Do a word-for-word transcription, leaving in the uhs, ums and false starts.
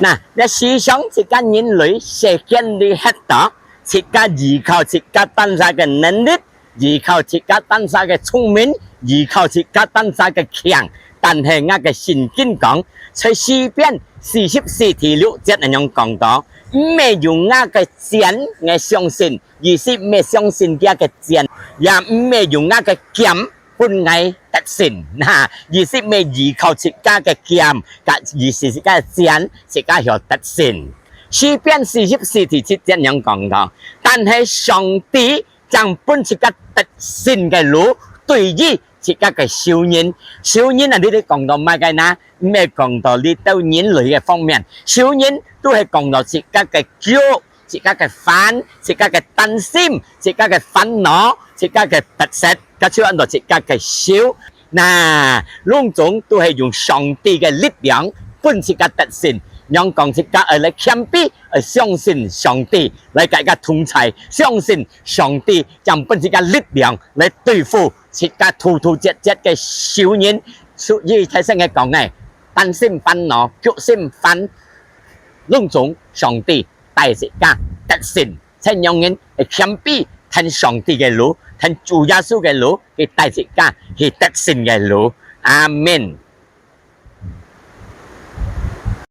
那，這世上自家人類世間裡歇到，自家依靠自家單儕个能力，依靠自家單儕个聰明，依靠自家單儕个強。但係𠊎个聖經講，在詩篇四十四第六節恁樣講到：「毋係用𠊎个箭𠊎相信，意思毋係相信佢个箭，也毋係用𠊎个劍 分𠊎得勝。」那，意思毋係依靠自家个劍，甲意思自家个箭，自家曉得勝。詩篇四十四第七節恁樣講到：「但係上帝正分自家得勝个路，對於自家个仇人。」仇人啊，這裡講到麼个呢？毋係講到這兜人類个方面，仇人都係講到自家个腳， 自家个煩，自家个擔心，自家个煩惱，自家个不適，甲就安到自家个愁。那，攏總都係用上帝个力量分自家得勝。仰講自家愛來謙卑，愛相信上帝，來甲自家同在，相信上帝正分自家力量來對付自家突突折折个仇人。所以大聲个講呢，擔心煩惱，腳心煩，攏總上帝 帶自家得勝，在仰人會謙卑，跈上帝个路，跈主耶穌个路，去帶自家去得勝个路。阿們。